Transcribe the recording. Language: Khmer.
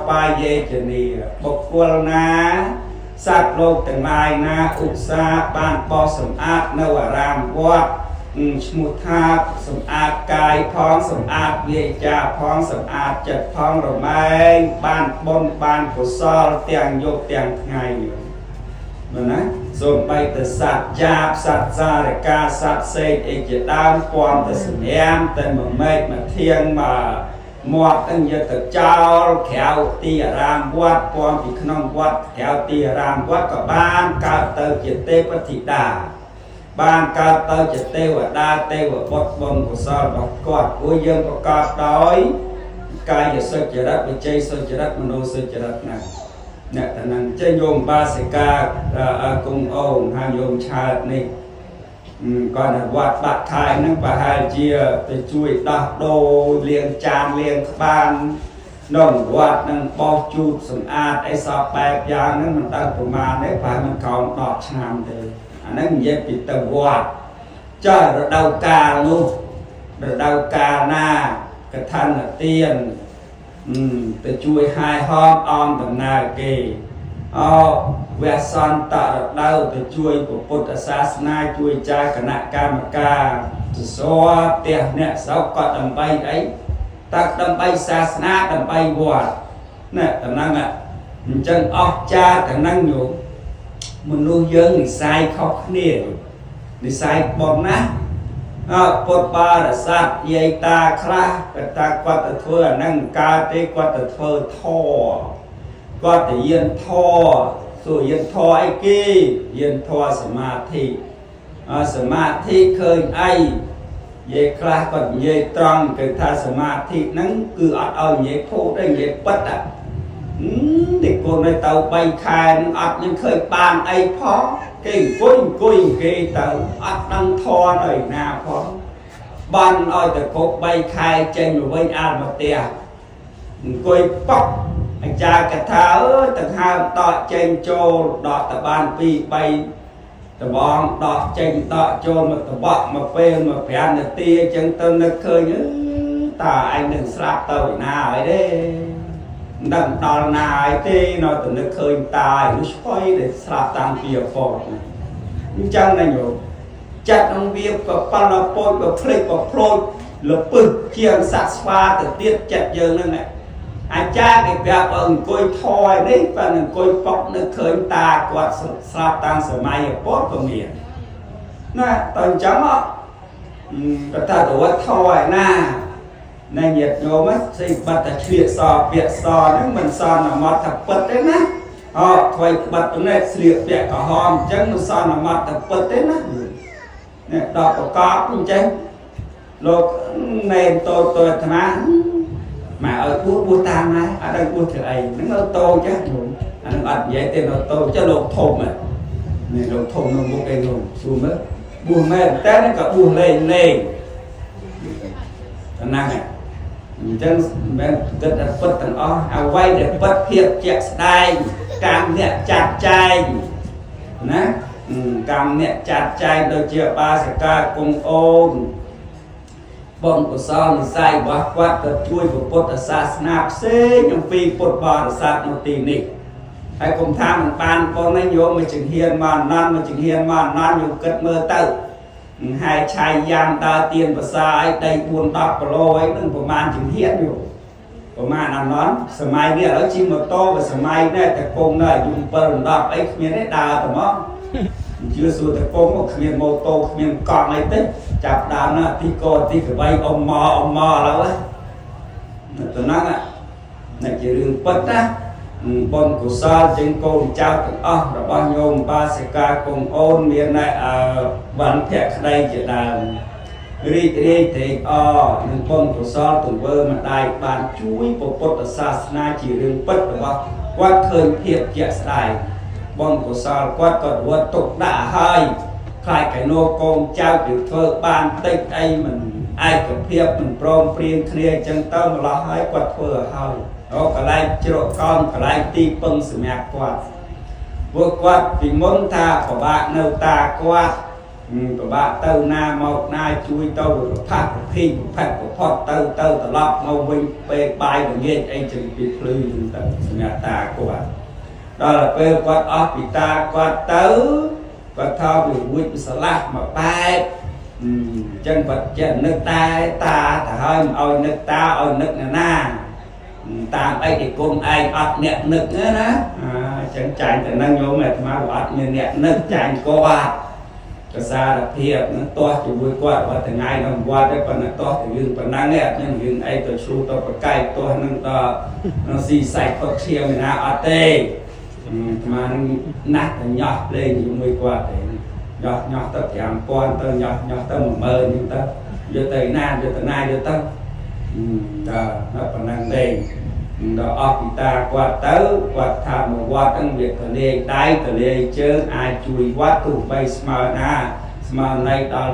បាយេជនីបុគ្គលណាសត្វលោកទាំងឡាយណាឧស្សាហ៍បានបោសសម្អាតនៅអារាមវត្តឈ្មោះថាសម្អាតកាយផងសម្អាតវាចាផងសម្អាតចិត្តផងរមែងបានបុណ្យបានកុសលទាំងយប់ទាំងថ្ងៃមើលណាសូម្បីតែសត្វចាបសត្វសារកាសត្វសេកអីជាដើមពំតែសម្រាមតែមួយមែកមួយធៀងមកមាត់នឹងយកទៅចោលក្រៅទីអារាមវត្តពំពីក្នុងវត្តក្រៅទីអារាមវត្តក៏បានកើតទៅជាទេពធីតាបានកើតទៅជាទេវតាទេវបុត្របុណ្យកុសលរបស់គាត់ព្រោះយើងប្រកបដោយកាយសុចរិតវិជ័យសុចរិតមโนសុចរិតណាអ្នកតំណាងចេញញោមបាសិកាគង់អូនហើយញោមឆើតនេះគាត់នៅវត្តបាក់ថៃហ្នឹងប្រហែលជាទៅជួយដោះដូរលាងចានលាងក្បានក្នុងវត្តនឹងបោសជូតសម្អាតអីសពបែបយ៉ាងហ្នឹងមិនដឹងប្រមាណទេប្រហែលមិនក្រោម10ឆ្នាំទេអាហ្នឹងនិយាយពីទៅវត្តចុះរដូវកាលនោះរដូវកាលណាកឋិនទានទៅជួយហាយហោមអមដំណើរគេអវសន្តរដូវទៅជួយពុទ្ធសាសនាជួយចាគណៈកម្មការសសរផ្ទះអ្នកស្រុកក៏ដើម្បីអីតើដើម្បីសាសនាដើម្បីវត្តណែតំណឹងអញ្ចឹងអស់ចាតំណឹងញោមមនុស្សយើងនិស័យខុសគ្នានិស័យបំណាអពុទ្ធបរិស័ទយាយតាខ្លះគាត់ថាគាត់ទៅធ្វើអាហ្នឹងកើតទេគាត់ទៅធ្វើធរគាត់ទៅយានធរសួរយានធរអីគេយានធរសមាធិសមាធិឃើញអីយាយខ្លះគាត់និយាយត្រង់គេថាសមាធិហ្នឹងគឺអត់ឲ្យនិយាយភូតទេនិយាយពិតអានេះកូននៅទៅ3ខែអត់នឹងឃើញបានអីផងគេអង្គុយគេទៅអត់ដឹងធរនៅណាផងបានឲ្យតែគ្រប់3ខែចេញមកវិញអាលមកផ្ទះអង្គុយប៉ុកអាចារ្យកថាអើយទាំងហើមដកចេញចូលដកតបាន2 3ដបងដកចេញដកចូលមកតបក់មកពេលមក5នាទីអញ្ចឹងទៅនឹកឃើញតើឯងនឹងស្លាប់ទៅឯណាហើយទេមិនដឹងដល់ណាហើយទេនៅតែនឹកឃើញតាឯនោះស្អុយដែលស្លាប់តាំងពីអពតអញ្ចឹងណាញោមចិត្តក្នុងវាក៏ប៉លពូចក៏ភ្លេចក៏ភ្លោចលពឹសជាងសត្វស្វាទៅទៀតចិត្តយើងហ្នឹងអាចារ្យគេប្រាប់ឲ្យអង្គុយថយនេះបើអង្គុយប៉ុកនឹកឃើញតាគាត់ស្លាប់តាំងសម័យអពតក៏មានណាតើអញ្ចឹងគាត់ថាទៅវត្តថយណាណែញាតិញោមស្អីបាត់តែឆ្លៀកសពាក្យសហ្នឹងមិនសន្មត់ថាពិតទេណាអថ្មីបាត់នេះស្លៀកពាក់ក្រហមអញ្ចឹងមិនសន្មត់ថាពិតទេណានេះដល់ប្រកបអញ្ចឹងលោកណែនតូចតូចអាត្មាម៉ែឲ្យបួសបួសតាមដែរអត់ដឹងបួសធ្វើអីហ្នឹងនៅតូចចាស់ញោមអាហ្នឹងអត់និយាយទេនៅតូចចាស់លោកធំនេះលោកធំនៅមុខឯងញោមសួរមើលបួសមែនតែហ្នឹងក៏បួសលេងលេងហ្នឹងអញ្ចឹងមិនគិតថាពិតទាំងអស់អ្វីដែលពិតភាពជាក់ស្ដែងកម្មអ្នកចាត់ចែងណាកម្មអ្នកចាត់ចែងដូចជាបាសិកាគង់អូនបុណ្យកុសលនិស័យរបស់គាត់ក៏ជួយពុទ្ធសាសនាផ្សេងអំពីពុទ្ធបរិស័ទនៅទីនេះហើយកុំថាមិនបានប៉ុននេះញោមមកចង្ហៀនមកអនន្តមកចង្ហៀនមកអនន្តញោមគិតមើលទៅហើយឆាយយ៉ាំដើរទៀនភាសាអីដី4 10គីឡូអីនឹងប្រហែលចង្ហៀនញោមប្រហែលអនន្តសម័យនេះឥឡូវជិះម៉ូតូបើសម័យនេះតែគង់នៅអាយុ7 10អីគ្មានទេដើរតែមកជឿសួរតែគង់មកគ្មានម៉ូតូគ្មានកង់អីទេចាប់ដើមណាទីកទីកបីអ៊ំមកអ៊ំមកឥឡូវទៅហ្នឹងនេះជារឿងពិតណាបុណ្យកុសលជាងកូនចៅទាំងអស់របស់ញោមបាសិកាគង់អូនមានតែវណ្ណភក្តីជាដើមរីករាយត្រេកអរនឹងបុណ្យកុសលទង្វើម្ដាយបានជួយពុទ្ធសាសនាជារឿងពិតរបស់គាត់ឃើញភាពជាក់ស្ដែងបុណ្យកុសលគាត់ក៏រត់ទុកដាក់ហើយខ្លាចកែនោះកូនចៅគេធ្វើបានតិចអីមិនឯកភាពមិនព្រមព្រៀងគ្នាអញ្ចឹងទៅម្លោះហើយគាត់ធ្វើឲ្យហើយអូកន្លែងជ្រកកោនកន្លែងទីពឹងសម្រាប់គាត់ពួកគាត់ពីមុនថាពិបាកនៅតាគាត់ ពិបាកទៅណាមកណាជួយទៅប្រផាស់ប្រភីប្រផិតប្រផុតទៅទៅត្រឡប់មកវិញពេលបាយល្ងាចអីចឹងពីភ្លឺចឹងទៅសម្រាប់តាគាត់ដល់ពេលគាត់អស់ពីតាគាត់ទៅគាត់ថាវារួចពីស្លាស់មកបែបអញ្ចឹងគាត់ចេះនឹកតែតាទៅហើយមិនឲ្យនឹកតាឲ្យនឹកណាណាតាមអីគេគុំឯងអត់អ្នកនឹកណាអញ្ចឹងចាញ់ទៅនឹងញោមអាត្មាវាអត់មានអ្នកនឹកចាញ់គាត់កសារភាពនឹងទាស់ជាមួយគាត់ว่าថ្ងៃក្នុងវត្តទេប៉ុន្តែទាស់តែរឿងប៉ុណ្ណឹងឯងអត់មានរឿងអីទៅឆ្លោះទៅប្រកែកទាស់នឹងដល់នឹងស៊ីសាច់ផុតឈាមឯណាអត់ទេអាត្មានឹងណាស់តែញាស់លេងជាមួយគាត់ទេញាស់ញាស់ទៅ5000ទៅញាស់ញាស់ទៅ10000ហ្នឹងទៅយកទៅណាយកទៅណាយកទៅដល់ដល់ប៉ុណ្ណឹងទេដល់អស់ពីតាគាត់ទៅគាត់ថាមកវត្តហ្នឹងវាទលាយដៃទលាយជើងអាចជួយវត្តទោះបីស្មើណាស្មើណៃដល់